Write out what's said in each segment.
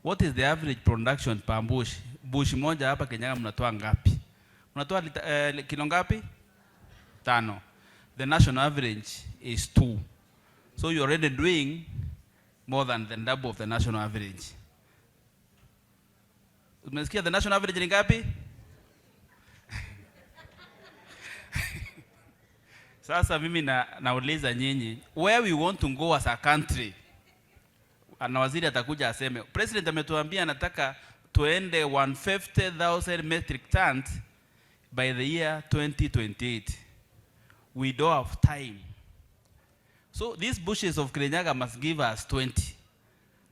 What is the average production per bush? Bush moja hapa Kenya mnatoa ngapi? Mnatoa kilo ngapi? 5. The national average is 2. So you're already doing more than the double of the national average. Umesikia the national average ni ngapi? Sasa mimi nauliza nyinyi, where we want to go as a country? Na waziri atakuja aseme, President ametuambia anataka tuende 150,000 metric tons by the year 2028. We don't have time. So these bushes of Kirinyaga must give us 20.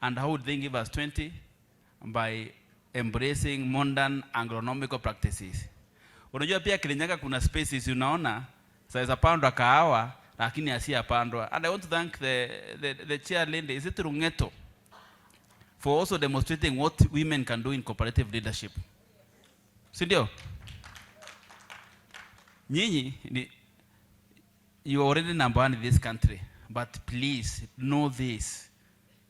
And how would they give us 20? By embracing modern agronomical practices. Unajua pia Kirinyaga kuna spaces unaona sasa pandwa kahawa lakini asiyapandwa. And I want to thank the chair lady, is it Rungeto, for also demonstrating what women can do in cooperative leadership. Si ndio? Nyinyi ni you are already number one in this country, but please know this.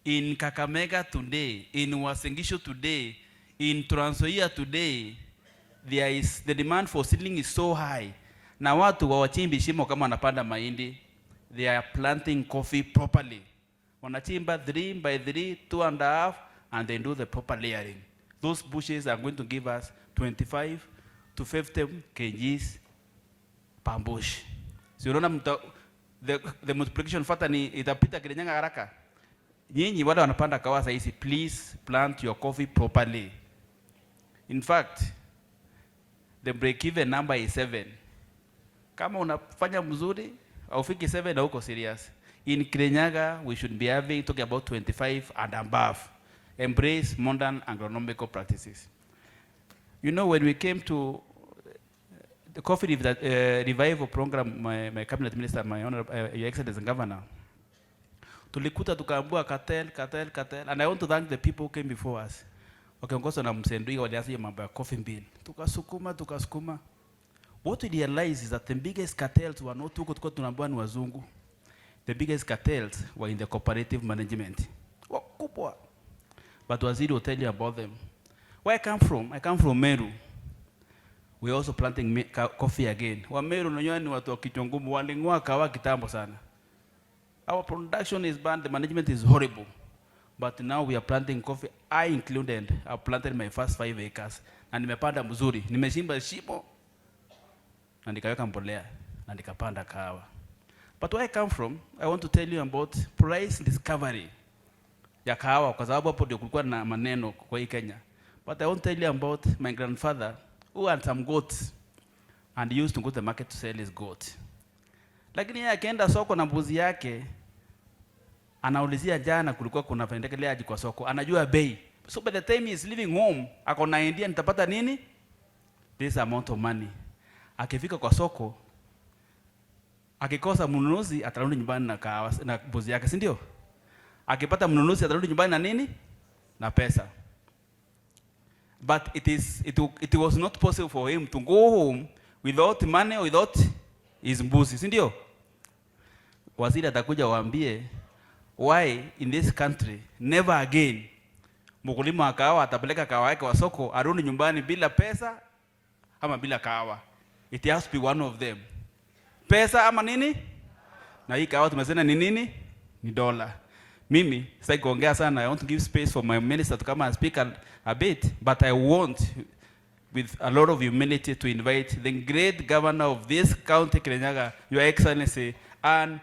In Kakamega today, in Uasin Gishu today, in Trans Nzoia today, there is the demand for seedling is so high. Na watu hawachimbi shimo kama wanapanda mahindi. They are planting coffee properly. Wanachimba 3 by 3, 2.5, and they do the proper layering. Those bushes are going to give us 25 to 50 kgs per bush. Si unaona the multiplication factor ni itapita Kirinyaga haraka. Nyinyi wale wanapanda kahawa saa hizi, please plant your coffee properly. In fact, the break even number is 7. Kama unafanya mzuri, haufiki 7 na uko serious. In Kirinyaga, we should be having talking about 25 and above. Embrace modern agronomical practices. When we came to the coffee revival program, my cabinet minister, my honorable, Your Excellency Governor, tulikuta tukaambiwa cartel, cartel, cartel. And I want to thank the people who came before us. Wakiongozwa na Mzee Ndwiga walianza hiyo mambo ya coffee bill. Tukasukuma, tukasukuma. What we realized is that the biggest cartels were not huko tulikuwa tunaambiwa ni wazungu. The biggest cartels were in the cooperative management. Wakubwa. But waziri will tell you about them. Where I come from, I come from Meru. We are also planting coffee again. Wa Meru unajua ni watu wa kichwa ngumu, waling'oa kahawa kitambo sana. Our production is bad, the management is horrible. But now we are planting coffee. I included, I planted my first 5 acres. Na nimepanda mzuri. Nimechimba shimo na nikaweka mbolea na nikapanda kahawa. But where I come from, I want to tell you about price discovery ya kahawa kwa sababu hapo ndio kulikuwa na maneno kwa hii Kenya. But I want to tell you about my grandfather who had some goats and he used to go to the market to sell his goat. Lakini yeye akienda soko na mbuzi yake anaulizia jana kulikuwa kuna aje kwa soko, anajua bei. So by the time he is leaving home, ako na idea nitapata nini? This amount of money. Akifika kwa soko akikosa mnunuzi atarudi nyumbani na kahawa na mbuzi yake, si ndio? Akipata mnunuzi atarudi nyumbani na nini? Na pesa. But it was not possible for him to go home without money, without his mbuzi, si ndio? Waziri atakuja waambie why in this country never again mkulima wa kahawa atapeleka kahawa yake wa soko arudi nyumbani bila pesa ama bila kahawa. It has to be one of them. Pesa ama nini? Na hii kahawa tumesema ni nini? Ni dola. Mimi sitaki kuongea sana. I want to give space for my minister to come and speak a bit, but I want with a lot of humility to invite the great governor of this county, Kirinyaga, Your Excellency, Anne